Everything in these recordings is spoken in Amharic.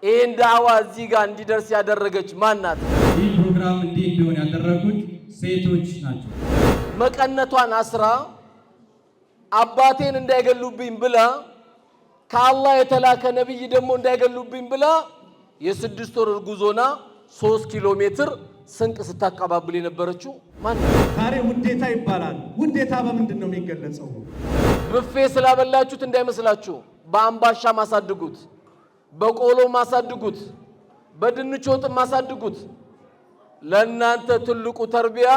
ይህን ዳዕዋ እዚህ ጋር እንዲደርስ ያደረገች ማን ናት? ይህ ፕሮግራም እንዲህ እንዲሆን ያደረጉት ሴቶች ናቸው። መቀነቷን አስራ አባቴን እንዳይገሉብኝ ብላ፣ ከአላህ የተላከ ነቢይ ደግሞ እንዳይገሉብኝ ብላ የ6 ወር እርጉዝ ሆና 3 ኪሎ ሜትር ስንቅ ስታቀባብል የነበረችው ማን ናት? ዛሬ ውዴታ ይባላል። ውዴታ በምንድን ነው የሚገለጸው? ብፌ ስላበላችሁት እንዳይመስላችሁ። በአምባሻ ማሳድጉት፣ በቆሎ ማሳድጉት፣ በድንች ወጥ ማሳድጉት። ለእናንተ ትልቁ ተርቢያ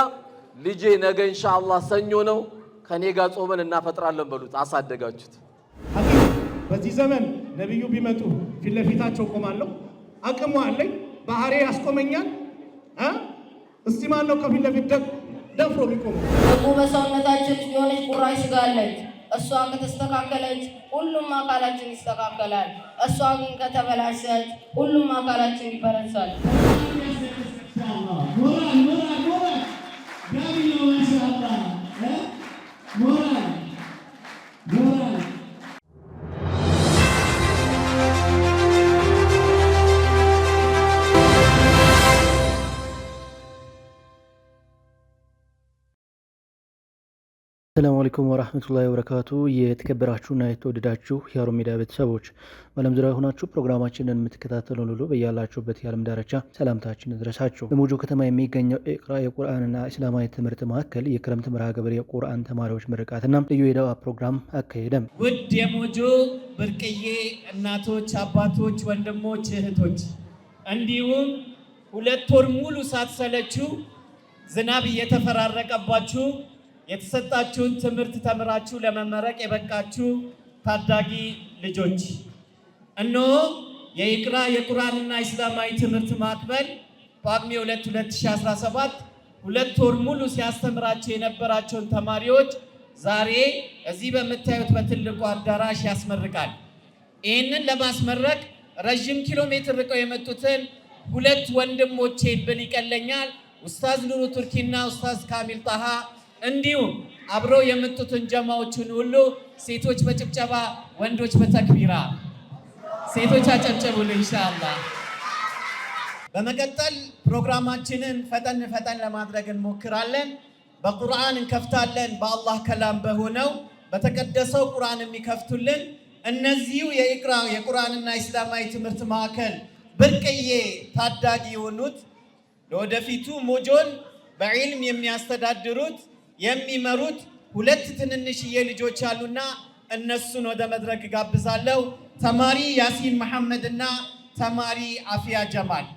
ልጄ ነገ ኢንሻአላህ ሰኞ ነው ከኔ ጋር ጾመን እናፈጥራለን በሉት። አሳደጋችሁት። ሐቂቅ በዚህ ዘመን ነቢዩ ቢመጡ ፊት ለፊታቸው ቆማለሁ። አቅሙ አለኝ፣ ባህሬ ያስቆመኛል። እስቲ ማን ነው ከፊት ለፊት ደፍሮ የሚቆመው? ደግሞ በሰውነታችን ውስጥ የሆነች ቁራሽ ስጋ አለች። እሷ ከተስተካከለች ሁሉም አካላችን ይስተካከላል። እሷ ግን ከተበላሸች ሁሉም አካላችን ይበረሳል። ሞራል፣ ሞራል፣ ሞራል ጋቢ ነው። ማሻአላህ፣ ሞራል፣ ሞራል። ሰላሙ አለይኩም ወራህመቱላሂ ወበረካቱ። የተከበራችሁና የተወደዳችሁ የሀሩን ሚዲያ ቤተሰቦች፣ በዓለም ዙሪያ ሆናችሁ ፕሮግራማችንን የምትከታተሉን ሁሉ በያላችሁበት የዓለም ዳርቻ ሰላምታችን ይድረሳችሁ። በሞጆ ከተማ የሚገኘው ኢቅራ የቁርአንና እስላማዊ ትምህርት ማዕከል የክረምት መርሃ ግብር የቁርአን ተማሪዎች ምርቃትና ልዩ የዳዋ ፕሮግራም አካሄደም። ውድ የሞጆ ብርቅዬ እናቶች፣ አባቶች፣ ወንድሞች፣ እህቶች፣ እንዲሁም 2 ወር ሙሉ ሳትሰለችሁ ዝናብ እየተፈራረቀባችሁ የተሰጣችሁን ትምህርት ተምራችሁ ለመመረቅ የበቃችሁ ታዳጊ ልጆች፣ እነሆ የኢቅራ የቁርአንና እስላማዊ ትምህርት ማዕከል ጳጉሜ 2 2017 2 ወር ሙሉ ሲያስተምራቸው የነበራቸውን ተማሪዎች ዛሬ እዚህ በምታዩት በትልቁ አዳራሽ ያስመርቃል። ይህንን ለማስመረቅ ረዥም ኪሎ ሜትር ርቀው የመጡትን ሁለት ወንድሞቼን ብል ይቀለኛል፣ ኡስታዝ ኑሩ ቱርኪና ኡስታዝ ካሚል ጣሃ፣ እንዲሁም አብረው የመጡትን ጀማዎችን ሁሉ ሴቶች በጭብጨባ፣ ወንዶች በተክቢራ፣ ሴቶች አጨብጭቡልን ኢንሻአላህ። በመቀጠል ፕሮግራማችንን ፈጠን ፈጠን ለማድረግ እንሞክራለን። በቁርአን እንከፍታለን። በአላህ ከላም በሆነው በተቀደሰው ቁርአን የሚከፍቱልን እነዚሁ የኢቅራ የቁርአንና እስላማዊ ትምህርት ማዕከል ብርቅዬ ታዳጊ የሆኑት፣ ለወደፊቱ ሞጆን በዒልም የሚያስተዳድሩት፣ የሚመሩት ሁለት ትንንሽዬ ልጆች አሉና እነሱን ወደ መድረክ ጋብዛለሁ። ተማሪ ያሲን መሐመድ እና ተማሪ አፊያ ጀማል።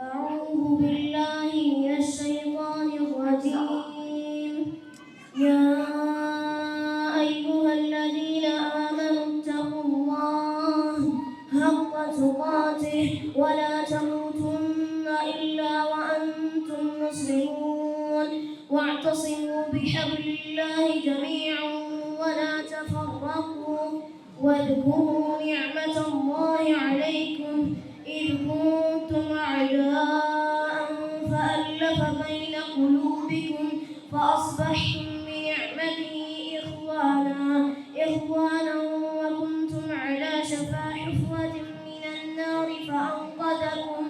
أعوذ بالله من الشيطان الرجيم. يا أيها الذين آمنوا اتقوا الله حق تقاته ولا تموتن إلا وأنتم مسلمون. واعتصموا بحبل الله جميعا ولا تفرقوا. واذكروا نعمة الله عليكم إذ كنتم أعداء فألف بين قلوبكم فأصبحتم بنعمته إخوانا وكنتم على شفا حفرة من النار فأنقذكم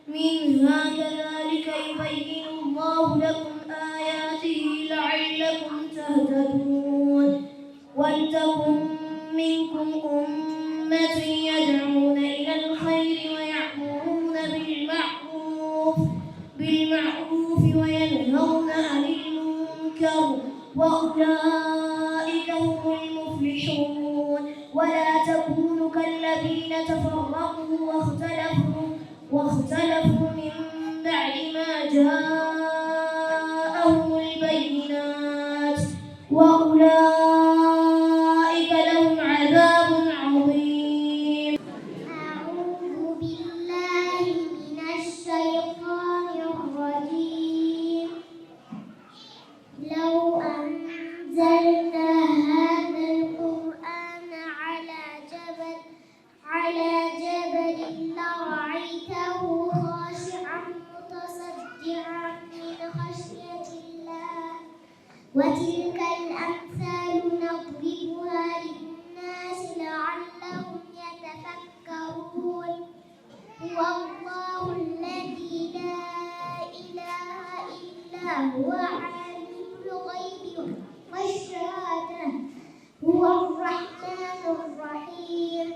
منها. كذلك يبين الله لكم آياته لعلكم تهتدون. ولتكن منكم أمة يدعون إلى الخير ويأمرون بالمعروف وينهون عن المنكر وأولئك هم المفلحون. ولا تكونوا كالذين تفرقوا واختلفوا من بعد ما جاءهم البينات وأولئك لهم عذاب عظيم. أعوذ بالله من الشيطان الرجيم. لو أنزلنا هذا القرآن على جبل لرأيته خاشعا متصدعا. هو الله الذي لا إله إلا هو عالم الغيب والشهادة هو الرحمن الرحيم.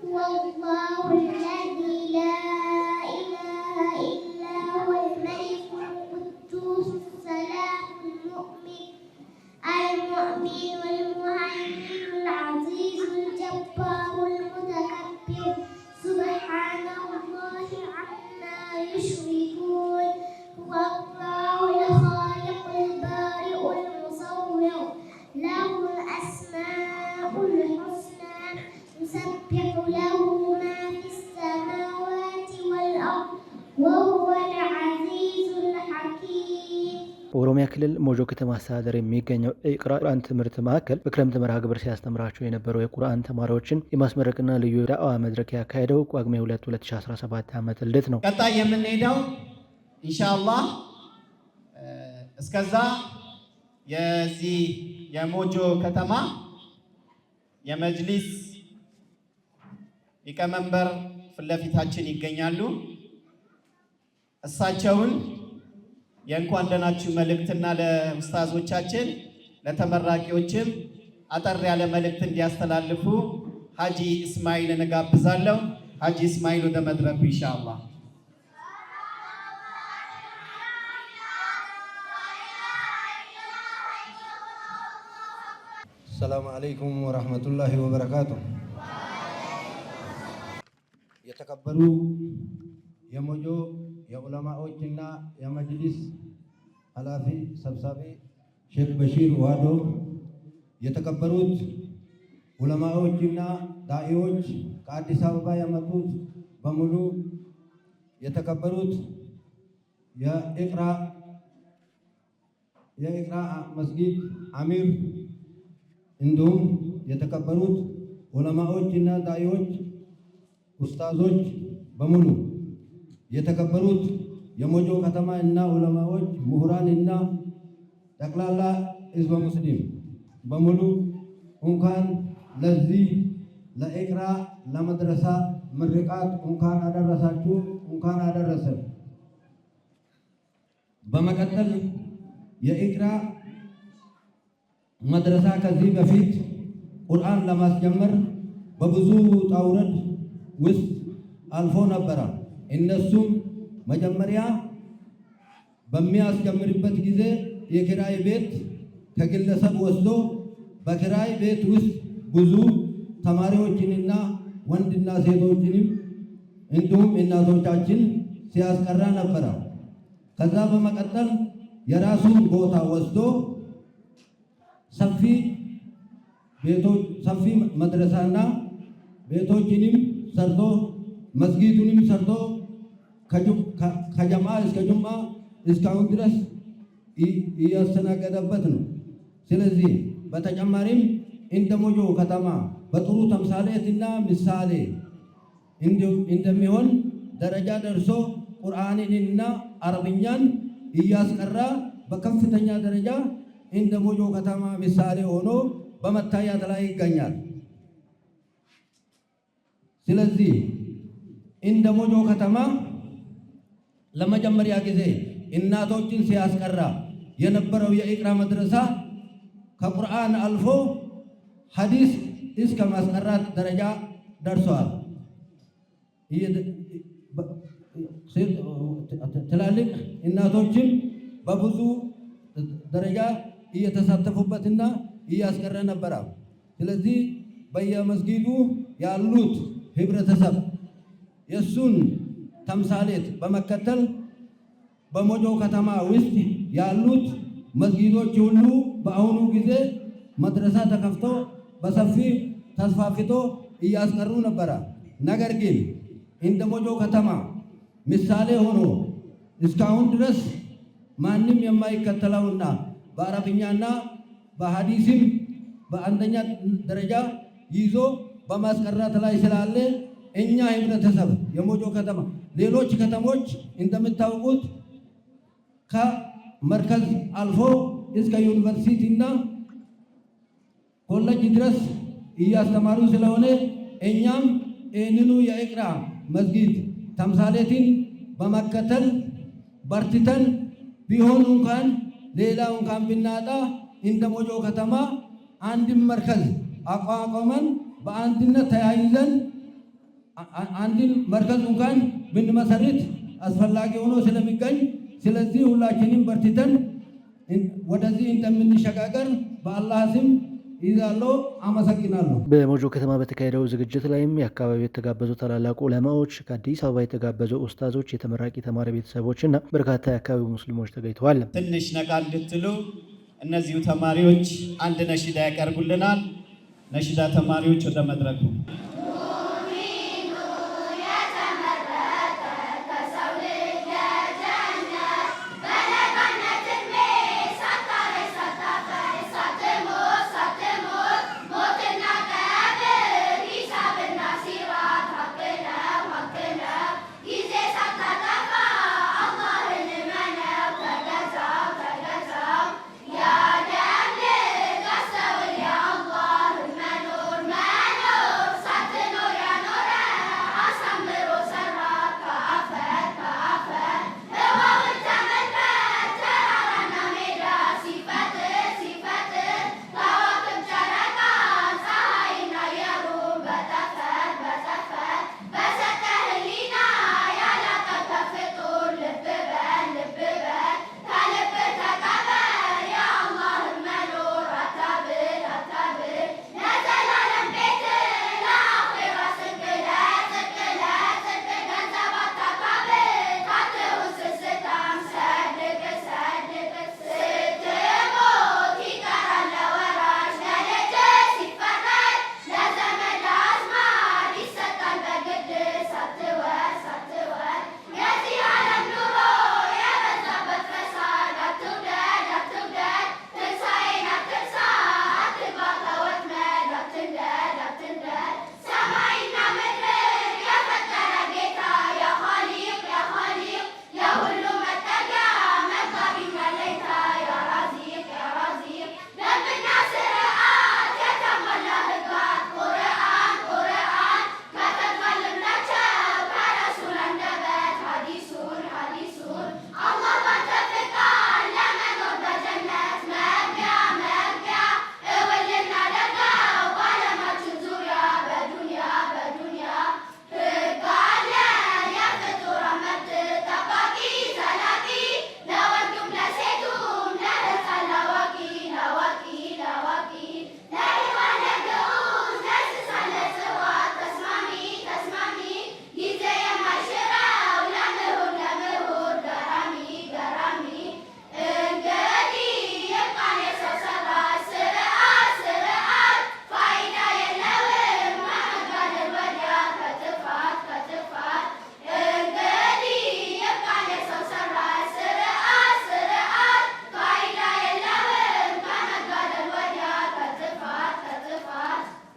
هو الله الذي لا إله إلا هو الملك القدوس السلام المؤمن المؤمن المهيمن العزيز الجبار المتكبر سبحان الله عما يشركون. هو الله الخالق البارئ المصور له الأسماء الحسنى يسبح له ما في السماوات والأرض وهو العزيز الحكيم. በኦሮሚያ ክልል ሞጆ ከተማ አስተዳደር የሚገኘው ኢቅራ ቁርአን ትምህርት ማዕከል በክረምት መርሃ ግብር ሲያስተምራቸው የነበረው የቁርአን ተማሪዎችን የማስመረቅና ልዩ ዳዕዋ መድረክ ያካሄደው ጳጉሜ 2 2017 ዓመተ ልደት ነው። ቀጣይ የምንሄደው ኢንሻአላህ እስከዛ የዚህ የሞጆ ከተማ የመጅሊስ ሊቀመንበር ፊት ለፊታችን ይገኛሉ። እሳቸውን የእንኳን ደህናችሁ መልእክትና ለኡስታዞቻችን ለተመራቂዎችም አጠር ያለ መልእክት እንዲያስተላልፉ ሀጂ እስማኤልን እጋብዛለሁ። ሀጂ እስማኤል ወደ መድረኩ ኢንሻአላህ። السلام عليكم ورحمة الله وبركاته። የተከበሩ የሞጆ የዑለማዎችና የመጅሊስ ኃላፊ ሰብሳቢ ሼክ በሺር ዋዶ፣ የተከበሩት ዑለማዎችና ዳኢዎች፣ ከአዲስ አበባ የመጡት በሙሉ፣ የተከበሩት የኢቅራ መስጊድ አሚር፣ እንዲሁም የተከበሩት ዑለማዎችና ዳኢዎች፣ ኡስታዞች በሙሉ፣ የተከበሩት የሞጆ ከተማ እና ዑለማዎች፣ ምሁራን እና ጠቅላላ ህዝበ ሙስሊም በሙሉ እንኳን ለዚህ ለኢቅራ ለመድረሳ ምርቃት እንኳን አደረሳችሁ፣ እንኳን አደረሰን። በመቀጠል የኢቅራ መድረሳ ከዚህ በፊት ቁርአን ለማስጀመር በብዙ ውጣ ውረድ ውስጥ አልፎ ነበረ። እነሱም መጀመሪያ በሚያስጀምርበት ጊዜ የኪራይ ቤት ከግለሰብ ወስዶ በኪራይ ቤት ውስጥ ብዙ ተማሪዎችንና ወንድና ሴቶችንም እንዲሁም እናቶቻችን ሲያስቀራ ነበረ። ከዛ በመቀጠል የራሱን ቦታ ወስዶ ሰፊ ቤቶች፣ ሰፊ መድረሳና ቤቶችንም ሰርቶ መስጊዱንም ሰርቶ ከጀማ እስከ ጁማ እስካሁን ድረስ እያስተናገደበት ነው። ስለዚህ በተጨማሪም እንደ ሞጆ ከተማ በጥሩ ተምሳሌትና ምሳሌ እንደሚሆን ደረጃ ደርሶ ቁርአንንና አረብኛን እያስቀራ በከፍተኛ ደረጃ እንደ ሞጆ ከተማ ምሳሌ ሆኖ በመታየት ላይ ይገኛል። ስለዚህ እንደ ሞጆ ከተማ ለመጀመሪያ ጊዜ እናቶችን ሲያስቀራ የነበረው የኢቅራ መድረሳ ከቁርአን አልፎ ሐዲስ እስከ ማስቀራት ደረጃ ደርሰዋል። ትላልቅ እናቶችም በብዙ ደረጃ እየተሳተፉበትና እያስቀረ ነበረ። ስለዚህ በየመስጊዱ ያሉት ህብረተሰብ የእሱን ተምሳሌት በመከተል በሞጆ ከተማ ውስጥ ያሉት መስጊዶች ሁሉ በአሁኑ ጊዜ መድረሳ ተከፍቶ በሰፊ ተስፋፍቶ እያስቀሩ ነበረ። ነገር ግን እንደ ሞጆ ከተማ ምሳሌ ሆኖ እስካሁን ድረስ ማንም የማይከተለውና በአረብኛና በሐዲስም በአንደኛ ደረጃ ይዞ በማስቀራት ላይ ስላለ እኛ ህብረተሰብ የሞጆ ከተማ ሌሎች ከተሞች እንደምታውቁት ከመርከዝ አልፎ እስከ ዩኒቨርሲቲ እና ኮሌጅ ድረስ እያስተማሩ ስለሆነ እኛም ይህንኑ የኢቅራ መስጊድ ተምሳሌትን በመከተል በርትተን ቢሆን እንኳን ሌላ እንኳን ብናጣ እንደ ሞጆ ከተማ አንድን መርከዝ አቋቁመን በአንድነት ተያይዘን አንድን መርከዝ እንኳን ብንመሰርት አስፈላጊ ሆኖ ስለሚገኝ፣ ስለዚህ ሁላችንም በርትተን ወደዚህ እንደምንሸጋገር በአላህ ስም ይዛለሁ። አመሰግናለሁ። በሞጆ ከተማ በተካሄደው ዝግጅት ላይም የአካባቢው የተጋበዙ ታላላቅ ዑለማዎች፣ ከአዲስ አበባ የተጋበዙ ኡስታዞች፣ የተመራቂ ተማሪ ቤተሰቦች እና በርካታ የአካባቢው ሙስሊሞች ተገኝተዋል። ትንሽ ነቃ እንድትሉ እነዚሁ ተማሪዎች አንድ ነሽዳ ያቀርቡልናል። ነሽዳ ተማሪዎች ወደ መድረኩ።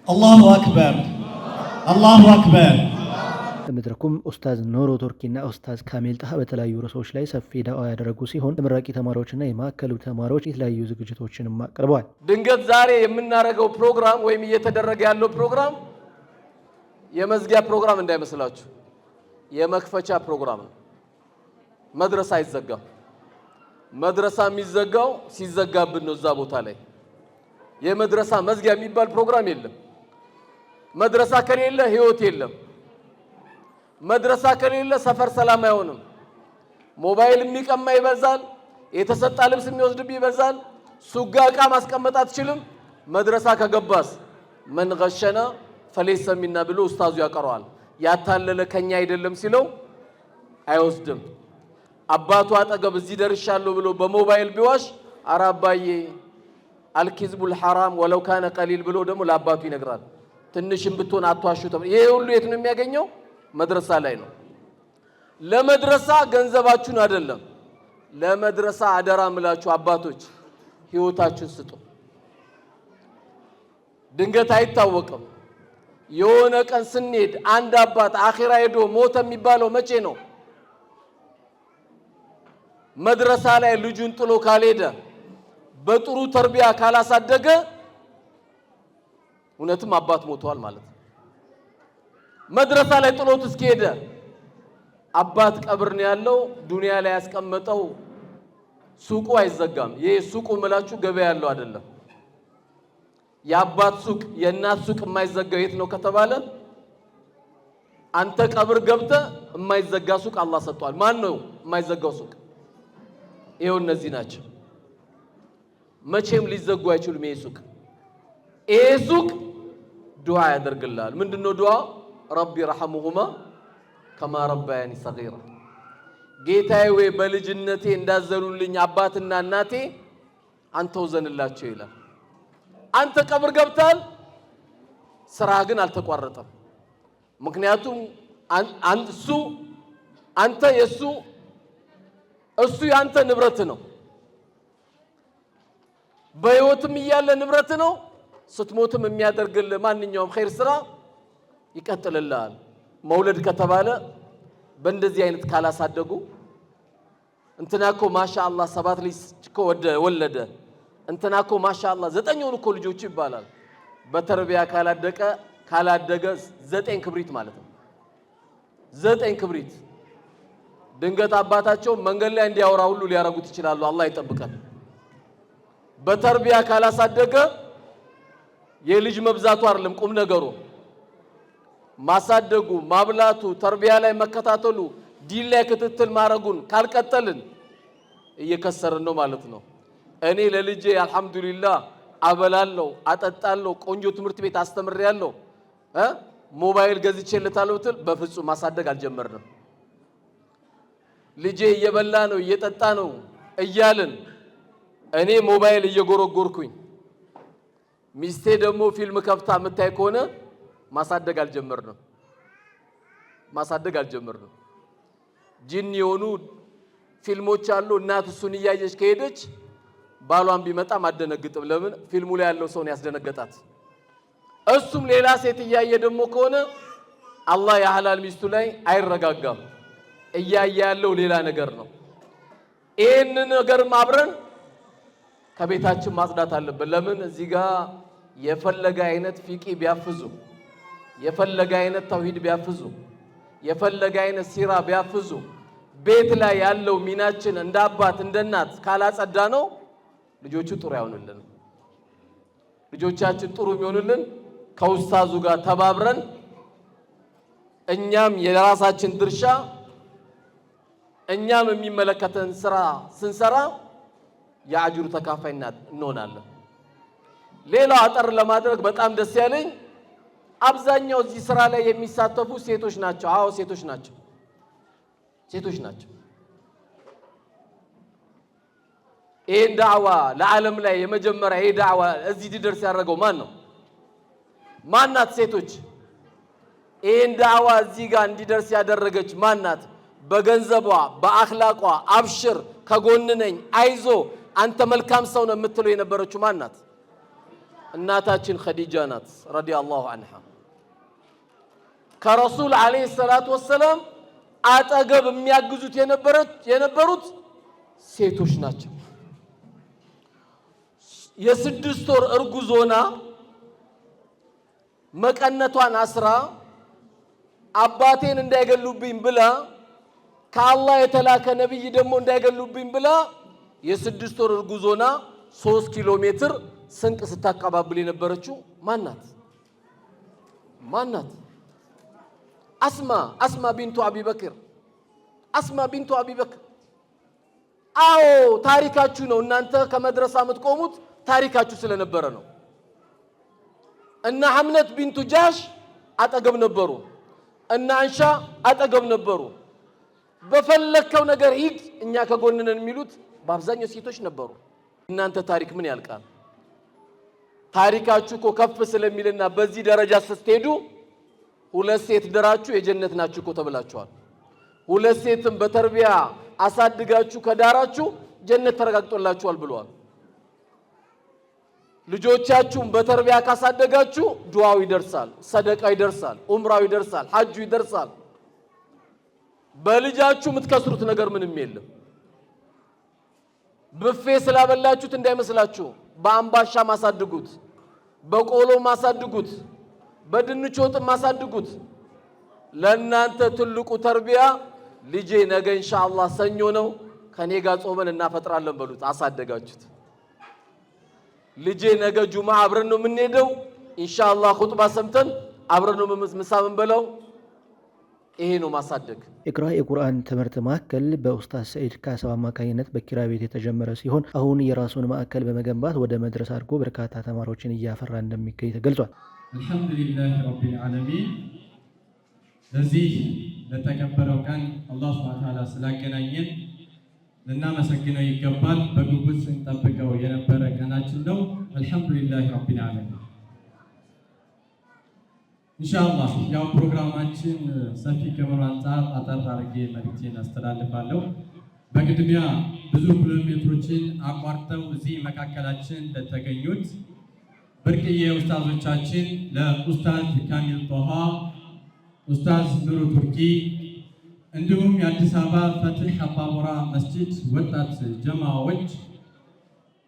الله أكبر الله أكبر። በመድረኩም ኡስታዝ ኖሮ ቱርኪና ኡስታዝ ካሚል ጣሃ በተለያዩ ርዕሶች ላይ ሰፊ ዳዋ ያደረጉ ሲሆን ተመራቂ ተማሪዎችና የማዕከሉ ተማሪዎች የተለያዩ ዝግጅቶችንም አቅርበዋል። ድንገት ዛሬ የምናደርገው ፕሮግራም ወይም እየተደረገ ያለው ፕሮግራም የመዝጊያ ፕሮግራም እንዳይመስላችሁ፣ የመክፈቻ ፕሮግራም ነው። መድረሳ አይዘጋም። መድረሳ የሚዘጋው ሲዘጋብን ነው። እዛ ቦታ ላይ የመድረሳ መዝጊያ የሚባል ፕሮግራም የለም። መድረሳ ከሌለ ህይወት የለም። መድረሳ ከሌለ ሰፈር ሰላም አይሆንም። ሞባይል የሚቀማ ይበዛል። የተሰጣ ልብስ የሚወስድብ ይበዛል። ሱጋ ዕቃ ማስቀመጥ አትችልም። መድረሳ ከገባስ من غشنا فليس منا ብሎ ኡስታዙ ያቀረዋል። ያታለለ ከኛ አይደለም ሲለው አይወስድም። አባቱ አጠገብ እዚህ ደርሻለሁ ብሎ በሞባይል ቢዋሽ አረ አባዬ الكذب الحرام ولو كان قليل ብሎ ደግሞ ለአባቱ ይነግራል። ትንሽም ብትሆን አትዋሹ። ይሄ ሁሉ የት ነው የሚያገኘው? መድረሳ ላይ ነው። ለመድረሳ ገንዘባችሁን አይደለም፣ ለመድረሳ አደራ ምላችሁ አባቶች ህይወታችሁን ስጡ። ድንገት አይታወቅም። የሆነ ቀን ስንሄድ አንድ አባት አኺራ ሄዶ ሞተ የሚባለው መቼ ነው? መድረሳ ላይ ልጁን ጥሎ ካልሄደ፣ በጥሩ ተርቢያ ካላሳደገ እውነትም አባት ሞተዋል ማለት ነው። መድረሳ ላይ ጥሎት እስከሄደ አባት ቀብር ነው ያለው። ዱንያ ላይ ያስቀመጠው ሱቁ አይዘጋም። ይሄ ሱቁ ምላችሁ ገበያ ያለው አይደለም። የአባት ሱቅ የእናት ሱቅ የማይዘጋው የት ነው ከተባለ አንተ ቀብር ገብተ የማይዘጋ ሱቅ አላህ ሰጥቷል። ማን ነው የማይዘጋው ሱቅ? ይኸው እነዚህ ናቸው። መቼም ሊዘጉ አይችሉም። ይሄ ሱቅ ይሄ ሱቅ ዱዓ ያደርግልሃል። ምንድነው ዱዓ? رب ارحمهما كما ربياني صغيرا። ጌታዬ ወይ በልጅነቴ እንዳዘኑልኝ አባትና እናቴ አንተው ዘንላቸው ይላል። አንተ ቀብር ገብታል፣ ስራ ግን አልተቋረጠም። ምክንያቱም እሱ አንተ የእሱ እሱ የአንተ ንብረት ነው። በሕይወትም እያለ ንብረት ነው። ስትሞትም የሚያደርግልህ ማንኛውም ኸይር ስራ ይቀጥልልሃል። መውለድ ከተባለ በእንደዚህ አይነት ካላሳደጉ እንትና እኮ ማሻአላህ 7 ልጅ እኮ ወለደ፣ እንትና እኮ ማሻአላህ 9 ሆኑ እኮ ልጆቹ ይባላል። በተርቢያ ካላደገ 9 ክብሪት ማለት ነው። 9 ክብሪት ድንገት አባታቸው መንገድ ላይ እንዲያወራ ሁሉ ሊያረጉት ይችላሉ። አላህ ይጠብቀን። በተርቢያ ካላሳደገ የልጅ መብዛቱ አይደለም ቁም ነገሩ፣ ማሳደጉ፣ ማብላቱ፣ ተርቢያ ላይ መከታተሉ፣ ዲን ላይ ክትትል ማድረጉን ካልቀጠልን እየከሰርን ነው ማለት ነው። እኔ ለልጄ አልሐምዱሊላህ አበላለሁ፣ አጠጣለሁ፣ ቆንጆ ትምህርት ቤት አስተምሬያለሁ፣ ሞባይል ገዝቼለታለሁ ብትል በፍጹም ማሳደግ አልጀመርንም። ልጄ እየበላ ነው እየጠጣ ነው እያልን እኔ ሞባይል እየጎረጎርኩኝ ሚስቴ ደግሞ ፊልም ከፍታ የምታይ ከሆነ ማሳደግ አልጀመርንም። ማሳደግ አልጀመርንም። ጂን የሆኑ ፊልሞች አሉ። እናት እሱን እያየች ከሄደች ባሏን ቢመጣም አደነግጥም። ለምን? ፊልሙ ላይ ያለው ሰውን ያስደነገጣት። እሱም ሌላ ሴት እያየ ደግሞ ከሆነ አላህ የሐላል ሚስቱ ላይ አይረጋጋም። እያየ ያለው ሌላ ነገር ነው። ይህንን ነገር አብረን ከቤታችን ማጽዳት አለብን። ለምን? እዚህ ጋር የፈለገ አይነት ፊቂ ቢያፍዙ፣ የፈለገ አይነት ተውሂድ ቢያፍዙ፣ የፈለገ አይነት ሲራ ቢያፍዙ ቤት ላይ ያለው ሚናችን እንደ አባት እንደ እናት ካላጸዳ ነው ልጆቹ ጥሩ አይሆኑልን። ልጆቻችን ጥሩ የሚሆኑልን ከኡስታዙ ጋር ተባብረን እኛም የራሳችን ድርሻ እኛም የሚመለከተን ስራ ስንሰራ የአጅሩ ተካፋይ እንሆናለን። ሌላው አጠር ለማድረግ በጣም ደስ ያለኝ አብዛኛው እዚህ ስራ ላይ የሚሳተፉ ሴቶች ናቸው። አዎ ሴቶች ናቸው፣ ሴቶች ናቸው። ይሄን ዳዕዋ ለዓለም ላይ የመጀመሪያ ይሄ ዳዕዋ እዚህ ሊደርስ ያደረገው ማን ነው? ማናት? ሴቶች። ይሄን ዳዕዋ እዚህ ጋር እንዲደርስ ያደረገች ማናት? በገንዘቧ በአኽላቋ አብሽር ከጎን ነኝ አይዞ አንተ መልካም ሰው ነው የምትለው የነበረችው ማናት? እናታችን ኸዲጃ ናት ረዲየላሁ ዐንሃ። ከረሱል ዓለይሂ ሰላቱ ወሰላም አጠገብ የሚያግዙት የነበሩት ሴቶች ናቸው። የ6 ወር እርጉዝ ሆና መቀነቷን አስራ አባቴን እንዳይገሉብኝ ብላ ከአላህ የተላከ ነብይ ደግሞ እንዳይገሉብኝ ብላ የ6 ወር እርጉዝ ሆና 3 ኪሎ ሜትር ስንቅ ስታቀባብል የነበረችው ማናት? ማናት? አስማ ቢንቱ አቢበክር፣ አስማ ቢንቱ አቢበክር። አዎ ታሪካችሁ ነው። እናንተ ከመድረሳ የምትቆሙት ታሪካችሁ ስለነበረ ነው። እና ሐምነት ቢንቱ ጃሽ አጠገብ ነበሩ። እና አንሻ አጠገብ ነበሩ። በፈለከው ነገር ሂድ እኛ ከጎንነን የሚሉት በአብዛኛው ሴቶች ነበሩ። እናንተ ታሪክ ምን ያልቃል? ታሪካችሁ እኮ ከፍ ስለሚልና በዚህ ደረጃ ስትሄዱ 2 ሴት ድራችሁ የጀነት ናችሁ እኮ ተብላችኋል። 2 ሴትም በተርቢያ አሳድጋችሁ ከዳራችሁ ጀነት ተረጋግጦላችኋል ብለዋል። ልጆቻችሁን በተርቢያ ካሳደጋችሁ ዱዓው ይደርሳል፣ ሰደቃው ይደርሳል፣ ኡምራው ይደርሳል፣ ሐጁ ይደርሳል። በልጃችሁ የምትከስሩት ነገር ምንም የለም። ብፌ ስላበላችሁት እንዳይመስላችሁ። በአምባሻ ማሳድጉት፣ በቆሎ ማሳድጉት፣ በድንች ወጥ ማሳድጉት። ለእናንተ ትልቁ ተርቢያ ልጄ ነገ ኢንሻአላህ ሰኞ ነው ከኔ ጋር ጾመን እናፈጥራለን በሉት። አሳደጋችሁት። ልጄ ነገ ጁምዓ አብረን ነው የምንሄደው ኢንሻአላህ ኹጥባ ሰምተን አብረን ነው ምሳ የምንበላው። ይሄ ነው ማሳደግ። ኢቅራ የቁርአን ትምህርት ማዕከል በኡስታዝ ሰዒድ ካሳው አማካኝነት በኪራይ ቤት የተጀመረ ሲሆን አሁን የራሱን ማዕከል በመገንባት ወደ መድረሳ አድርጎ በርካታ ተማሪዎችን እያፈራ እንደሚገኝ ተገልጿል። الحمد لله رب العالمين ለዚህ ለተከበረው ቀን አላህ سبحانه وتعالى ስላገናኘን ልናመሰግነው ይገባል። በጉጉት ስንጠብቀው የነበረ ቀናችን ነው። الحمد لله رب العالمين። ኢንሻአላህ ያው ፕሮግራማችን ሰፊ ከመሆኑ አንጻር አጠር አድርጌ መልዕክቴን አስተላልፋለሁ። በቅድሚያ ብዙ ኪሎ ሜትሮችን አቋርጠው እዚህ መካከላችን ለተገኙት ብርቅዬ ኡስታዞቻችን ለኡስታዝ ካሚል ጦሃ፣ ኡስታዝ ኑሩ ቱርኪ እንዲሁም የአዲስ አበባ ፈትህ አባቦራ መስጂድ ወጣት ጀማዎች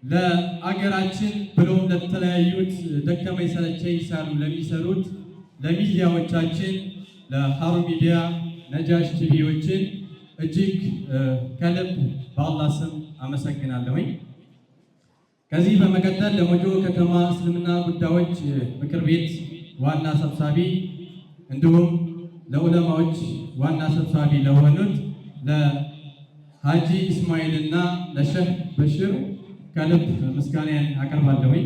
ለአገራችን ብሎም ለተለያዩት ደከመኝ ሰለቸኝ ሳይሉ ለሚሰሩት ለሚዲያዎቻችን ለሃሩን ሚዲያ፣ ነጃሽ ቲቪዎችን እጅግ ከልብ በአላህ ስም አመሰግናለሁኝ። ከዚህ በመቀጠል ለሞጆ ከተማ እስልምና ጉዳዮች ምክር ቤት ዋና ሰብሳቢ እንዲሁም ለዑለማዎች ዋና ሰብሳቢ ለሆኑት ለሀጂ እስማኤልና ለሸህ በሽር ከልብ ምስጋናዬን አቀርባለሁኝ።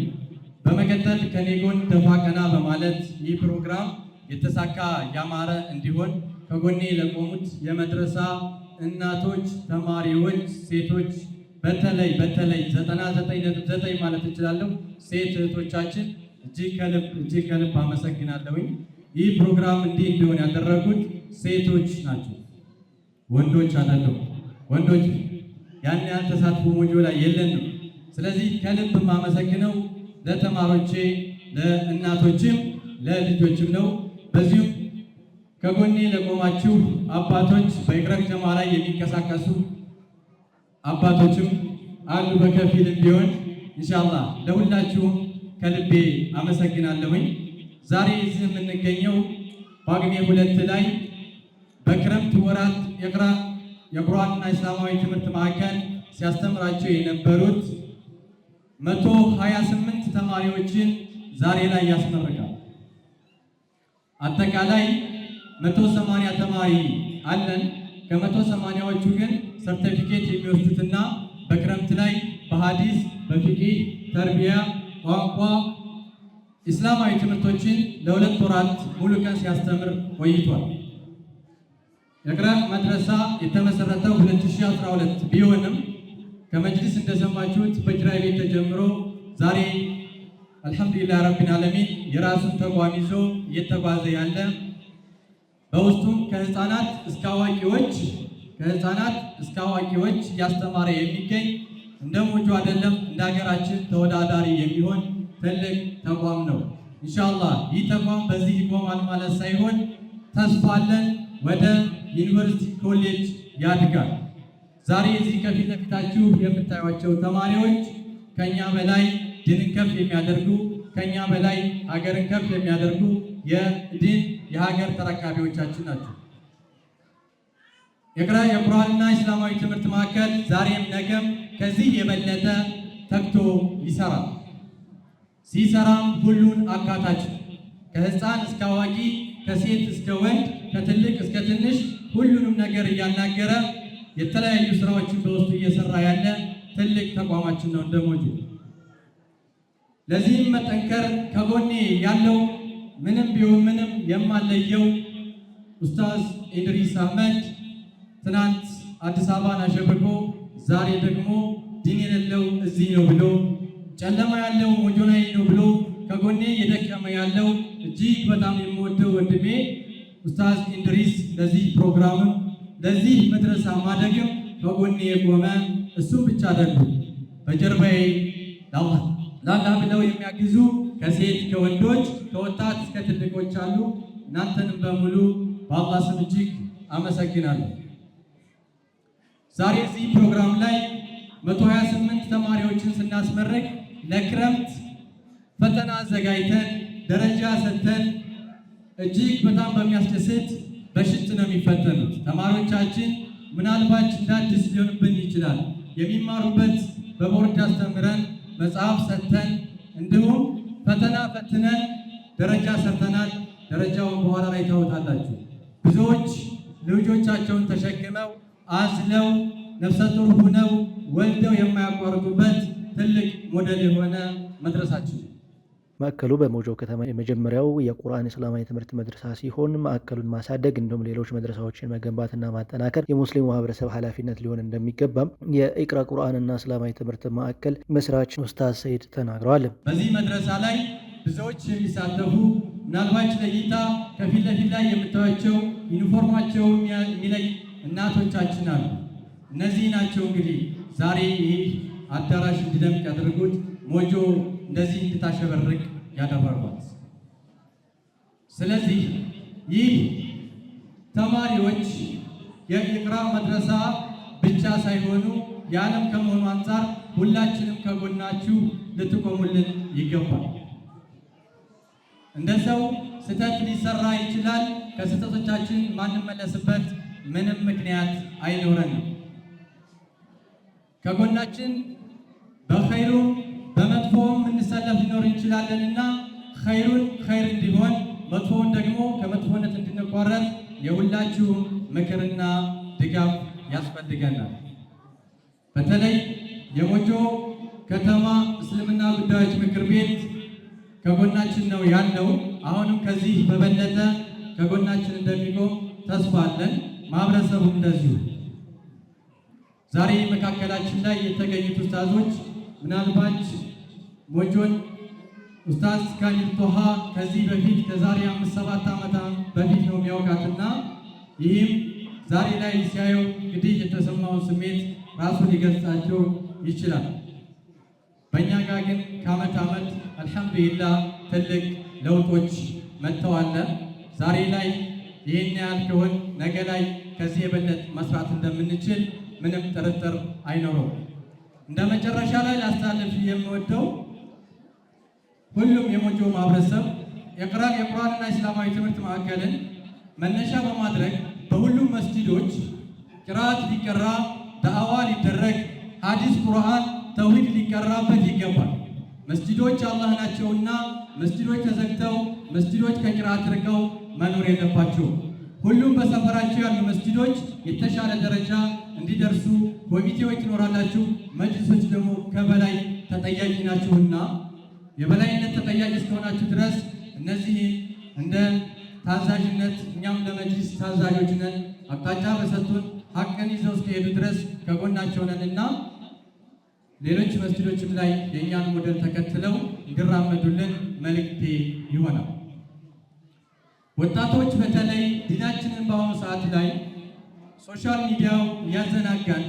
በመቀጠል ከኔ ጎን ደፋ ቀና በማለት ይህ ፕሮግራም የተሳካ ያማረ እንዲሆን ከጎኔ ለቆሙት የመድረሳ እናቶች፣ ተማሪዎች፣ ሴቶች በተለይ በተለይ 99.9 ማለት እችላለሁ ሴት እህቶቻችን እጅግ ከልብ እጅግ ከልብ አመሰግናለሁኝ። ይህ ፕሮግራም እንዲህ እንዲሆን ያደረጉት ሴቶች ናቸው፣ ወንዶች አይደሉም። ወንዶች ያን ያህል ተሳትፎ ሞጆ ላይ የለንም። ስለዚህ ከልብ የማመሰግነው ለተማሪዎቼ፣ ለእናቶችም ለልጆችም ነው። በዚሁም ከጎኔ ለቆማችሁ አባቶች፣ በኢቅራ ጀማ ላይ የሚንቀሳቀሱ አባቶችም አሉ በከፊልም ቢሆን ኢንሻአላህ ለሁላችሁም ከልቤ አመሰግናለሁኝ። ዛሬ እዚህ የምንገኘው ጳጉሜ 2 ላይ በክረምት ወራት ኢቅራ የቁርአንና እስላማዊ ትምህርት ማዕከል ሲያስተምራቸው የነበሩት 128 ተማሪዎችን ዛሬ ላይ ያስመርቃል። አጠቃላይ 180 ተማሪ አለን። ከ180ዎቹ ግን ሰርቲፊኬት የሚወስዱትና በክረምት ላይ በሐዲስ፣ በፊቂህ፣ ተርቢያ፣ ቋንቋ፣ እስላማዊ ትምህርቶችን ለ2 ወራት ሙሉ ቀን ሲያስተምር ቆይቷል። ኢቅራ መድረሳ የተመሰረተው 2012 ቢሆንም ከመጅሊስ እንደሰማችሁት በኪራይ ቤት ተጀምሮ ዛሬ الحمد لله رب العالمين የራሱን ተቋም ይዞ እየተጓዘ ያለ በውስጡም ከህፃናት እስከ አዋቂዎች እያስተማረ የሚገኝ እንደ ሞጆ አይደለም እንደ ሀገራችን ተወዳዳሪ የሚሆን ትልቅ ተቋም ነው። ኢንሻአላህ ይህ ተቋም በዚህ ይቆማል ማለት ሳይሆን ተስፋ አለን፣ ወደ ዩኒቨርሲቲ ኮሌጅ ያድጋል። ዛሬ እዚህ ከፊት ለፊታችሁ የምታዩቸው ተማሪዎች ከኛ በላይ ዲንን ከፍ የሚያደርጉ፣ ከኛ በላይ ሀገርን ከፍ የሚያደርጉ የዲን የሀገር ተረካቢዎቻችን ናቸው። ኢቅራ የቁርአንና እስላማዊ ትምህርት ማዕከል ዛሬም ነገም ከዚህ የበለጠ ተግቶ ይሰራል። ሲሰራም ሁሉን አካታች፣ ከህፃን እስከ አዋቂ፣ ከሴት እስከ ወንድ፣ ከትልቅ እስከ ትንሽ ሁሉንም ነገር እያናገረ የተለያዩ ስራዎችን በውስጡ እየሰራ ያለ ትልቅ ተቋማችን ነው እንደሞጆ። ለዚህም መጠንከር ከጎኔ ያለው ምንም ቢሆን ምንም የማለየው ኡስታዝ ኢድሪስ አህመድ ትናንት አዲስ አበባን አሸብርቆ ዛሬ ደግሞ ዲን የሌለው እዚህ ነው ብሎ፣ ጨለማ ያለው ሞጆ ላይ ነው ብሎ ከጎኔ እየደከመ ያለው እጅግ በጣም የምወደው ወንድሜ ኡስታዝ ኢድሪስ ለዚህ ፕሮግራምም ለዚህ መድረሳ ማደግም ከጎኔ የቆመ፣ እሱም ብቻ አይደሉም፣ በጀርባዬ ላላህ ብለው የሚያግዙ ከሴት ከወንዶች ከወጣት እስከ ትልቆች አሉ። እናንተንም በሙሉ በአላህ ስም እጅግ አመሰግናለሁ። ዛሬ እዚህ ፕሮግራም ላይ 128 ተማሪዎችን ስናስመርቅ ለክረምት ፈተና አዘጋጅተን ደረጃ ሰጥተን እጅግ በጣም በሚያስደስት በሽት ነው የሚፈተኑት። ተማሪዎቻችን ምናልባት እንደ አዲስ ሊሆንብን ይችላል። የሚማሩበት በቦርድ አስተምረን መጽሐፍ ሰጥተን እንዲሁም ፈተና ፈትነን ደረጃ ሰርተናል። ደረጃውን በኋላ ላይ ታወጣላችሁ። ብዙዎች ልጆቻቸውን ተሸክመው አዝለው ነፍሰ ጡር ሆነው ወልደው የማያቋርጡበት ትልቅ ሞዴል የሆነ መድረሳችን ነው። ማዕከሉ በሞጆ ከተማ የመጀመሪያው የቁርአን እስላማዊ ትምህርት መድረሳ ሲሆን ማዕከሉን ማሳደግ እንዲሁም ሌሎች መድረሳዎችን መገንባትና ማጠናከር የሙስሊሙ ማህበረሰብ ኃላፊነት ሊሆን እንደሚገባም የኢቅራ ቁርአንና እስላማዊ ትምህርት ማዕከል መስራች ኡስታዝ ሰይድ ተናግረዋል። በዚህ መድረሳ ላይ ብዙዎች የሚሳተፉ ምናልባት ለእይታ ከፊት ለፊት ላይ የምታዩቸው ዩኒፎርማቸው የሚለይ እናቶቻችን አሉ። እነዚህ ናቸው እንግዲህ ዛሬ ይህ አዳራሽ እንዲደምቅ ያደረጉት፣ ሞጆ እንደዚህ እንድታሸበርቅ ያደረጓት። ስለዚህ ይህ ተማሪዎች የኢቅራ መድረሳ ብቻ ሳይሆኑ የዓለም ከመሆኑ አንጻር ሁላችንም ከጎናችሁ ልትቆሙልን ይገባል። እንደ ሰው ስህተት ሊሰራ ይችላል። ከስህተቶቻችን ማንመለስበት ምንም ምክንያት አይኖረንም። ከጎናችን በኸይሩ በመጥፎም እንሰለፍ ሊኖር እንችላለንና ኸይሩን ኸይር እንዲሆን መጥፎውን ደግሞ ከመጥፎነት እንድንቋረጥ የሁላችሁም ምክርና ድጋፍ ያስፈልገናል። በተለይ የሞጆ ከተማ እስልምና ጉዳዮች ምክር ቤት ከጎናችን ነው ያለው። አሁንም ከዚህ በበለጠ ከጎናችን እንደሚቆም ተስፋ አለን። ማህበረሰቡ እንደዚሁ። ዛሬ መካከላችን ላይ የተገኙት ኡስታዞች ምናልባት ሞጆን ኡስታዝ ካሊድ ቶሃ ከዚህ በፊት ከዛሬ 5-7 ዓመት በፊት ነው የሚያውቃትና ይህም ዛሬ ላይ ሲያየው እንግዲህ የተሰማውን ስሜት ራሱ ሊገልጻቸው ይችላል። በእኛ ጋር ግን ከዓመት ዓመት አልሐምዱሊላህ ትልቅ ለውጦች መጥተዋል። ዛሬ ላይ ይህን ያህል ከሆን ነገ ላይ ከዚህ የበለጠ መስራት እንደምንችል ምንም ጥርጥር አይኖረውም። እንደ መጨረሻ ላይ ላስተላልፍ የምወደው ሁሉም የሞጆ ማህበረሰብ የቁርአንና እስላማዊ ትምህርት ማዕከልን መነሻ በማድረግ በሁሉም መስጂዶች ቅራአት ሊቀራ፣ ዳዕዋ ሊደረግ፣ ሐዲስ፣ ቁርአን፣ ተውሂድ ሊቀራበት ይገባል። መስጂዶች አላህ ናቸውና መስጂዶች ተዘግተው መስጂዶች ከቅራአት ርቀው መኖር የለባቸውም። ሁሉም በሰፈራቸው ያሉ መስጂዶች የተሻለ ደረጃ እንዲደርሱ ኮሚቴዎች ትኖራላችሁ። መጅሊሶች ደግሞ ከበላይ ተጠያቂ ናችሁና የበላይነት ተጠያቂ እስከሆናችሁ ድረስ እነዚህ እንደ ታዛዥነት እኛም ለመጅሊስ ታዛዦች ነን። አቅጣጫ በሰጡን ሀቅን ይዘው እስከሄዱ ድረስ ከጎናቸው ነንና ሌሎች መስጂዶችም ላይ የእኛን ሞዴል ተከትለው እንዲራመዱልን መልእክቴ ይሆናል። ወጣቶች በተለይ ዲናችንን በአሁኑ ሰዓት ላይ social media ው እያዘናጋን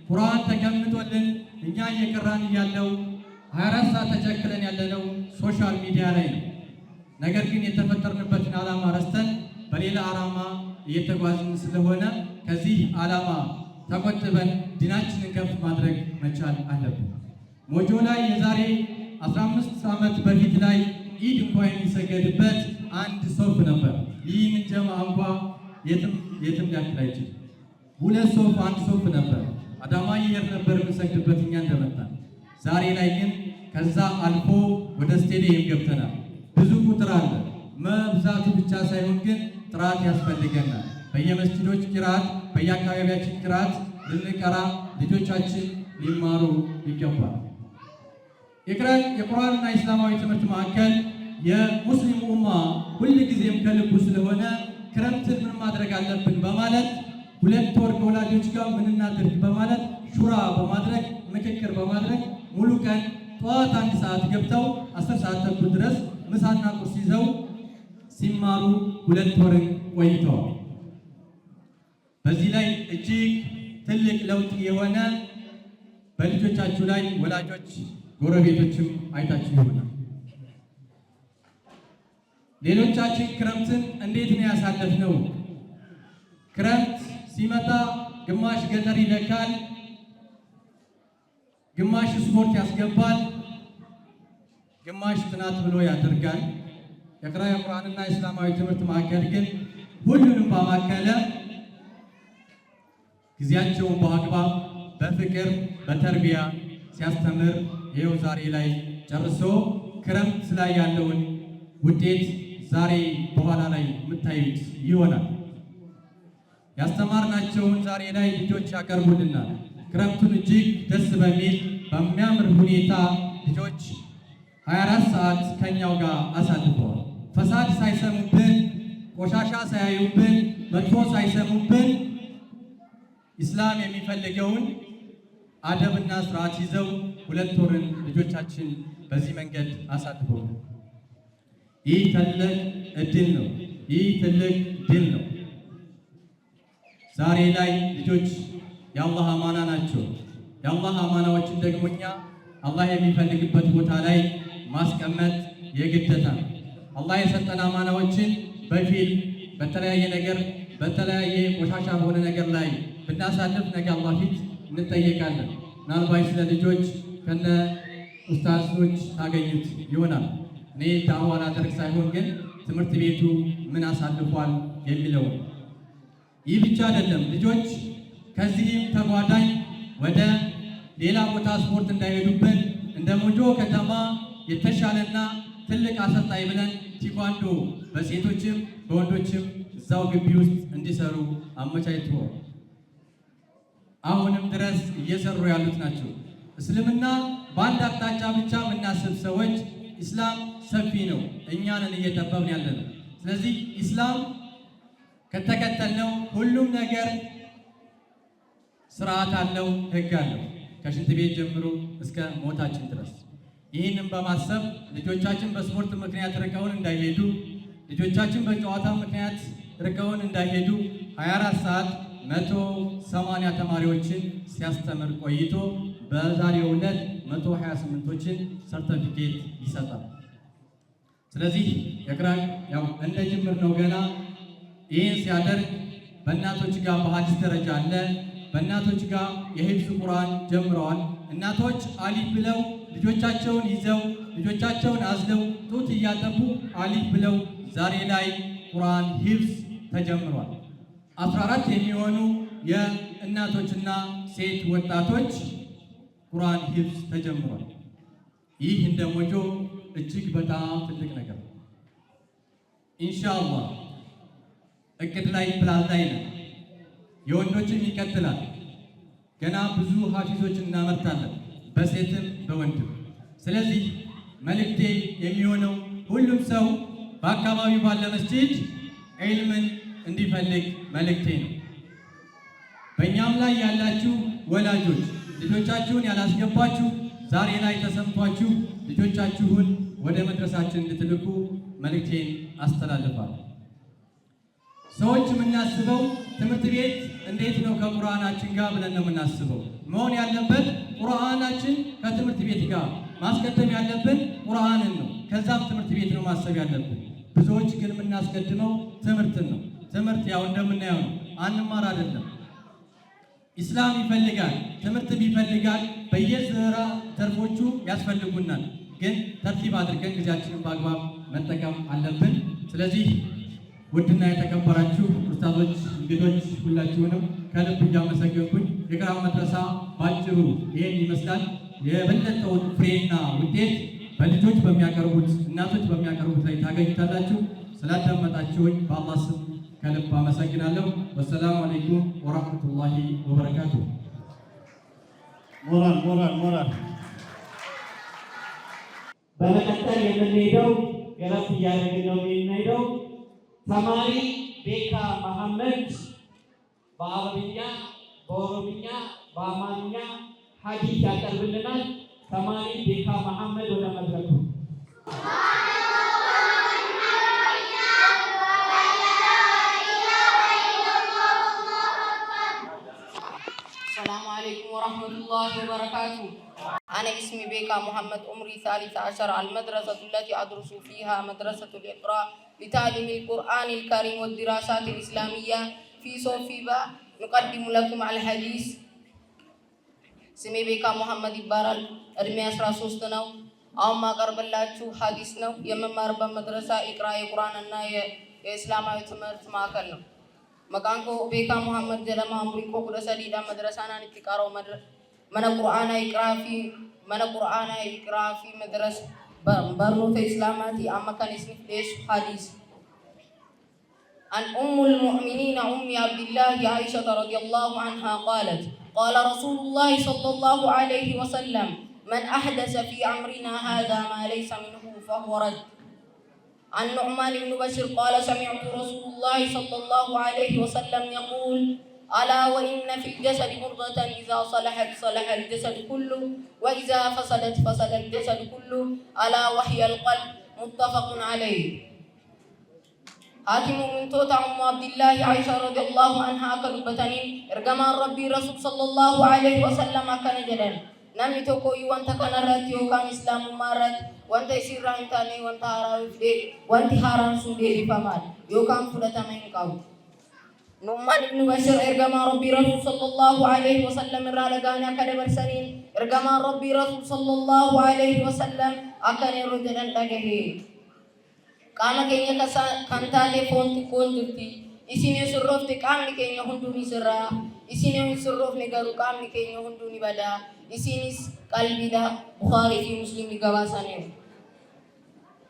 ቁርአን ተቀምጦልን እኛ እየቀራን እያለው 24 ሰዓት ተቸክለን ያለነው social media ላይ ነው። ነገር ግን የተፈጠርንበትን ዓላማ ረስተን በሌላ ዓላማ እየተጓዝን ስለሆነ ከዚህ ዓላማ ተቆጥበን ዲናችንን ከፍ ማድረግ መቻል አለብን። ሞጆ ላይ የዛሬ 15 ዓመት በፊት ላይ ኢድ እንኳ የሚሰገድበት አንድ ሶፍ ነበር። ይህንን ጀማ እንኳ የትም የትም ሊያክል አይችልም። ሁለት ሶፍ አንድ ሶፍ ነበር። አዳማ ይሄድ ነበር የምንሰግድበት እኛ እንደመጣን። ዛሬ ላይ ግን ከዛ አልፎ ወደ ስቴዲየም ገብተናል። ብዙ ቁጥር አለ። መብዛቱ ብቻ ሳይሆን ግን ጥራት ያስፈልገናል። በየመስጂዶች ቅራት፣ በየአካባቢያችን ቅራት ልንቀራ ልጆቻችን ሊማሩ ይገባል። የቁርአንና እስላማዊ ትምህርት ማዕከል የሙስሊሙ ኡማ ሁል ጊዜም ከልቡ ስለሆነ ክረምትን ምን ማድረግ አለብን በማለት 2 ወር ከወላጆች ጋር ምን እናድርግ በማለት ሹራ በማድረግ ምክክር በማድረግ ሙሉ ቀን ጠዋት 1 ሰዓት ገብተው 10 ሰዓት ተኩል ድረስ ምሳና ቁርስ ይዘው ሲማሩ 2 ወርን ቆይተዋል። በዚህ ላይ እጅግ ትልቅ ለውጥ የሆነ በልጆቻችሁ ላይ ወላጆች ጎረቤቶችም አይታችሁ ይሆናል። ሌሎቻችን ክረምትን እንዴት ነው ያሳለፍነው? ክረምት ሲመጣ ግማሽ ገጠር ይለካል፣ ግማሽ ስፖርት ያስገባል፣ ግማሽ ጥናት ብሎ ያደርጋል። የቁርአንና እስላማዊ ትምህርት ማዕከል ግን ሁሉንም ባማከለ ጊዜያቸውን በአግባብ በፍቅር በተርቢያ ሲያስተምር ይኸው ዛሬ ላይ ጨርሶ ክረምት ላይ ያለውን ውጤት ዛሬ በኋላ ላይ የምታዩት ይሆናል። ያስተማርናቸውን ዛሬ ላይ ልጆች ያቀርቡልናል። ክረምቱን እጅግ ደስ በሚል በሚያምር ሁኔታ ልጆች 24 ሰዓት ከኛው ጋር አሳልፈዋል። ፈሳድ ሳይሰሙብን፣ ቆሻሻ ሳያዩብን፣ መጥፎ ሳይሰሙብን ኢስላም የሚፈልገውን አደብና ስርዓት ይዘው 2 ወርን ልጆቻችን በዚህ መንገድ አሳልፈው፣ ይህ ትልቅ እድል ነው። ይህ ትልቅ ድል ነው። ዛሬ ላይ ልጆች የአላህ አማና ናቸው። የአላህ አማናዎችን ደግሞ እኛ አላህ የሚፈልግበት ቦታ ላይ ማስቀመጥ የግዴታ ነው። አላህ የሰጠን አማናዎችን በፊልም፣ በተለያየ ነገር፣ በተለያየ ቆሻሻ በሆነ ነገር ላይ ብናሳልፍ ነገ አላህ ፊት እንጠየቃለን። ምናልባት ስለ ልጆች ከነ ኡስታዞች ታገኙት ይሆናል። እኔ ዳዕዋ ላደርግ ሳይሆን ግን ትምህርት ቤቱ ምን አሳልፏል የሚለው። ይህ ብቻ አይደለም። ልጆች ከዚህም ተጓዳኝ ወደ ሌላ ቦታ ስፖርት እንዳይሄዱብን እንደ ሞጆ ከተማ የተሻለና ትልቅ አሰልጣኝ ብለን ቴኳንዶ በሴቶችም በወንዶችም እዛው ግቢ ውስጥ እንዲሰሩ አመቻችቶ አሁንም ድረስ እየሰሩ ያሉት ናቸው። እስልምና በአንድ አቅጣጫ ብቻ የምናስብ ሰዎች፣ ኢስላም ሰፊ ነው፣ እኛንን እየጠበብን ያለ ነው። ስለዚህ ኢስላም ከተከተልነው ሁሉም ነገር ስርዓት አለው፣ ህግ አለው፣ ከሽንት ቤት ጀምሮ እስከ ሞታችን ድረስ። ይህንን በማሰብ ልጆቻችን በስፖርት ምክንያት ርቀውን እንዳይሄዱ፣ ልጆቻችን በጨዋታ ምክንያት ርቀውን እንዳይሄዱ 24 ሰዓት 180 ተማሪዎችን ሲያስተምር ቆይቶ በዛሬው ዕለት 128ቶችን ሰርተፊኬት ይሰጣል። ስለዚህ የቅራ ያው እንደ ጅምር ነው ገና። ይህን ሲያደርግ በእናቶች ጋር በሐዲስ ደረጃ አለ። በእናቶች ጋር የሂፍዝ ቁርአን ጀምረዋል። እናቶች አሊፍ ብለው ልጆቻቸውን ይዘው፣ ልጆቻቸውን አዝለው፣ ጡት እያጠቡ አሊፍ ብለው ዛሬ ላይ ቁርአን ሂፍዝ ተጀምሯል። 14 የሚሆኑ የእናቶችና ሴት ወጣቶች ቁርአን ሂፍዝ ተጀምሯል። ይህ እንደ ሞጆ እጅግ በጣም ትልቅ ነገር ነው። ኢንሻአላህ እቅድ ላይ፣ ፕላን ላይ ነን። የወንዶችም ይቀጥላል። ገና ብዙ ሀፊዞች እናመርታለን፣ በሴትም በወንድም። ስለዚህ መልእክቴ የሚሆነው ሁሉም ሰው በአካባቢው ባለ መስጂድ ዒልምን እንዲፈልግ መልእክቴ ነው። በእኛም ላይ ያላችሁ ወላጆች ልጆቻችሁን ያላስገባችሁ ዛሬ ላይ ተሰምቷችሁ ልጆቻችሁን ወደ መድረሳችን እንድትልኩ መልእክቴን አስተላልፋለሁ። ሰዎች የምናስበው ትምህርት ቤት እንዴት ነው ከቁርአናችን ጋር ብለን ነው የምናስበው። መሆን ያለበት ቁርአናችን ከትምህርት ቤት ጋር፣ ማስቀደም ያለብን ቁርአንን ነው። ከዛም ትምህርት ቤት ነው ማሰብ ያለብን። ብዙዎች ግን የምናስቀድመው ትምህርትን ነው። ትምህርት ያው እንደምናየው ነው። አንማር አይደለም። ኢስላም ይፈልጋል፣ ትምህርትም ይፈልጋል። በየስራ ዘርፎቹ ያስፈልጉናል። ግን ተርቲብ አድርገን ጊዜያችንን በአግባብ መጠቀም አለብን። ስለዚህ ውድና የተከበራችሁ ኡስታዞች፣ እንግዶች ሁላችሁንም ከልብ እያመሰገንኩኝ የቅራ መድረሳ ባጭሩ ይህን ይመስላል። የበለጠውን ፍሬና ውጤት በልጆች በሚያቀርቡት፣ እናቶች በሚያቀርቡት ላይ ታገኙታላችሁ። ስላዳመጣችሁኝ በአላህ ስም ከልብ አመሰግናለሁ። ወሰላሙ አለይኩም ወራህመቱላሂ ወበረካቱ። ሞራል፣ ሞራል፣ ሞራል። በመቀጠል የምንሄደው ገለፍ እያደረግን ነው የምንሄደው። ተማሪ ቤካ መሐመድ በአረብኛ፣ በኦሮምኛ፣ በአማርኛ ሀዲስ ያቀርብልናል። ተማሪ ቤካ መሐመድ ወደ መድረኩ። السلام عليكم ورحمة الله وبركاته. أنا اسمي بيكا محمد، عمري 13. المدرسة التي أدرس فيها مدرسة الإقراء لتعليم القرآن الكريم والدراسات الإسلامية في صوفيبا. نقدم لكم الحديث. ስሜ ቤካ መሐመድ ይባላል። እድሜ 13 ነው። አሁን ማቀርብላችሁ ሀዲስ ነው። የምማርበት መድረሳ ኢቅራ የቁርአን እና የእስላማዊ ትምህርት ማዕከል ነው። Maqaan koo Beekaa Muhammad jedhama. Umriin koo 13dha. Madrasaan ani itti qara'u mana Qur'aanaa Iqraa fi mana Qur'aanaa Iqraa fi madrasa barnoota Islaamaati. Amma kan isiniif dhiyeessu hadiisa. عن أم المؤمنين أم عبد الله عائشة رضي الله عنها قالت: قال رسول الله صلى الله عليه وسلم: من أحدث في أمرنا هذا ما ليس منه فهو رد. عن نعمان بن بشير قال: سمعت رسول الله صلى الله عليه وسلم يقول: ألا وإن في الجسد مضغة إذا صلحت صلح الجسد كله، وإذا فسدت فسد الجسد كله، ألا وهي القلب. متفق عليه. Haati mu'mintoota Ummu Abdillaahi Aishaa radiyallahu anhaa akka dubbataniin, ergamaan Rabbii Rasuul sallallahu alaihi wasallam akkana jedhan: Namni tokko iyyuu wanta kanarratti yookaan islaamummaa irratti wanta isirraa hin taane wanta haaraa fide, wanti haaraan sun deebifamaadha yookaan fudhatama hin qabu. Nu'maan ibn Bashir ergamaa Rabbii Rasuul sallallahu alaihi wasallam irraa dhaga'anii akka dabarsaniin, ergamaan Rabbii Rasuul sallallahu alaihi wasallam akkana yeroo jedhan dhagahe: Qaama keenya kan taate foon xiqqoon jirti. Isin yoo sirroofte qaamni keenya hunduu ni sirraa. Isin yoo hin sirroofne garuu qaamni keenya hunduu ni bada. Isinis qalbiidha. Bukhaarii fi Muslimni gabaasaniiru.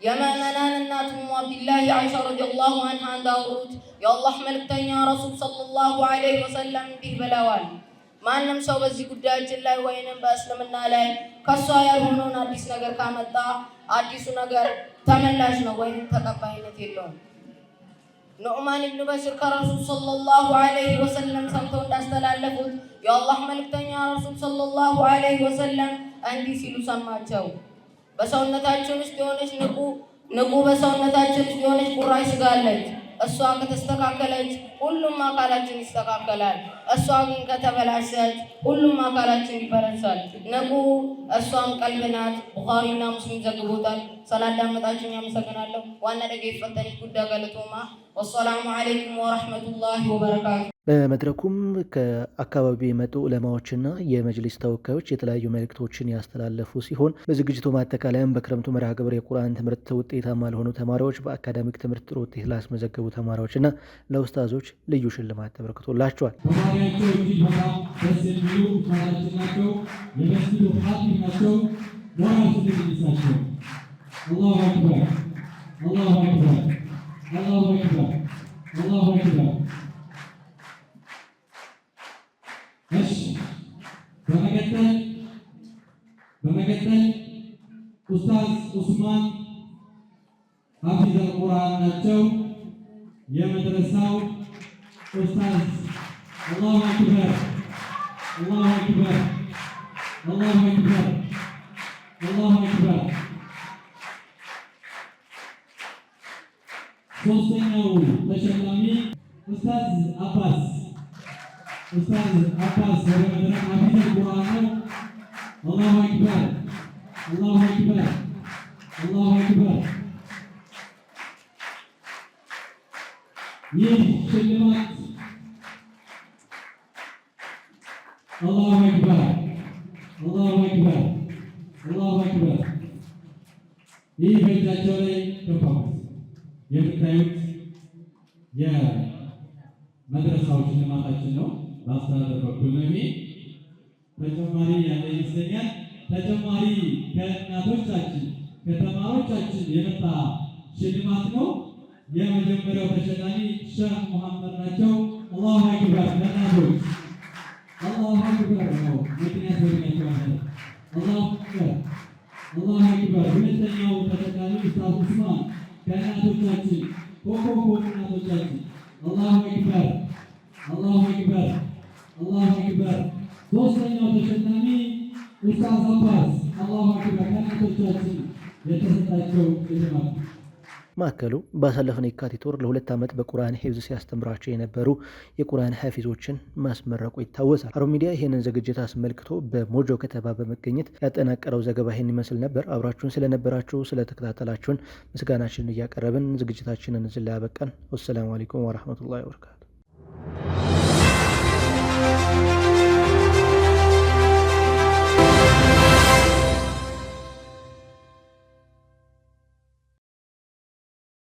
የምዕመናን እናት ኡሙ አብዲላሂ አይሻ ረዲየላሁ አንሃ እንዳወሩት፣ የአላህ መልእክተኛ ረሱል ሰለላሁ ዐለይሂ ወሰለም እንዲህ ብለዋል። ማንም ሰው በዚህ ጉዳያችን ላይ ወይንም በእስልምና ላይ ከሷ ያልሆነውን አዲስ ነገር ካመጣ አዲሱ ነገር ተመላሽ ነው ወይም ተቀባይነት የለውም። ኑዕማን ኢብኑ በሽር ከረሱል ሰለላሁ ዐለይሂ ወሰለም ሰምተው እንዳስተላለፉት፣ የአላህ መልእክተኛ ረሱል ሰለላሁ ዐለይሂ ወሰለም እንዲህ ሲሉ ሰማቸው። በሰውነታችን ውስጥ የሆነች ንቁ ንቁ በሰውነታችን ውስጥ የሆነች ቁራጭ ስጋ አለች። እሷ ከተስተካከለች ሁሉም አካላችን ይስተካከላል። እሷ ግን ከተበላሸች ሁሉም አካላችን ይበላሻል። ንቁ እሷም ቀልብ ናት። ቡኻሪና ሙስሊም ዘግቦታል። ስላዳመጣችሁኝ አመሰግናለሁ። Waan na dhaggeeffattaniif guddaa galatoomaa። ወሰላሙ አለይኩም ወረሕመቱላሂ ወበረካቱ። በመድረኩም ከአካባቢው የመጡ ዑለማዎችና የመጅሊስ ተወካዮች የተለያዩ መልእክቶችን ያስተላለፉ ሲሆን፣ በዝግጅቱ ማጠቃለያም በክረምቱ መርሃ ግብር የቁርአን ትምህርት ውጤታማ ለሆኑ ተማሪዎች፣ በአካዳሚክ ትምህርት ጥሩ ውጤት ላስመዘገቡ ተማሪዎችና ለኡስታዞች ልዩ ሽልማት ተበርክቶላቸዋል። በባህሪያቸው እጅግ በጣም ደስ የሚሉ ኡስታዛችን ናቸው። የመስጊዱ ኻቲብ ናቸው። ሞራል ስንልሳቸው። አላሁ አክበር፣ አላሁ አክበር፣ አላሁ አክበር፣ አላሁ አክበር። እሺ፣ በመቀጠል ኡስታዝ ኡስማን ሐፊዘል ቁርአን ናቸው። የመድረሳው ኡስታዝ። አላሁ አክበር፣ አላሁ አክበር፣ አላሁ አክበር፣ አላሁ አክበር። ሶስተኛው ተሸላሚ ኡስታዝ አባስ፣ ኡስታዝ አባስ ወደ መድረክ። ሐፊዘል ቁርአን ነው። አላሁ አክበር፣ አላሁ አክበር፣ አላሁ አክበር። ይህ ሽልማት፣ አላሁ አክበር፣ አላሁ አክበር፣ አላሁ አክበር። ይህ በእጃቸው ላይ ገባበት የምታዩት የመድረሳው ሽልማታችን ነው። በአስተዳደር በኩል ነው። ይሄ ተጨማሪ ያለ ይመስለኛል። ተጨማሪ ከእናቶቻችን ከተማሪዎቻችን የመጣ ሽልማት ነው። የመጀመሪያው ተሸላሚ ሸህ ሙሐመድ ናቸው። አላሁ አክበር ለእናቶች፣ አላሁ አክበር ነው። ምክንያት ወድኛቸው ማለት አላሁ አክበር፣ አላሁ አክበር። ሁለተኛው ተሸላሚ ኡስታዝ ኡስማን ከእናቶቻችን፣ ኮኮኮ እናቶቻችን። አላሁ አክበር፣ አላሁ አክበር፣ አላሁ አክበር። ሶስተኛው ተሸላሚ ኡስታዝ አባስ፣ አላሁ አክበር፣ ከእናቶቻችን የተሰጣቸው ሽልማት። ማዕከሉ ባሳለፍነው የካቲት ወር ለ2 ዓመት በቁርአን ሂፍዝ ሲያስተምራቸው የነበሩ የቁርአን ሐፊዞችን ማስመረቁ ይታወሳል። ሀሩን ሚዲያ ይህንን ዝግጅት አስመልክቶ በሞጆ ከተማ በመገኘት ያጠናቀረው ዘገባ ይህን ይመስል ነበር። አብራችሁን ስለነበራችሁ፣ ስለተከታተላችሁን ምስጋናችንን እያቀረብን ዝግጅታችንን እዚህ ላይ አበቃን። ወሰላሙ አለይኩም ወረህመቱላሂ ወበረካቱ።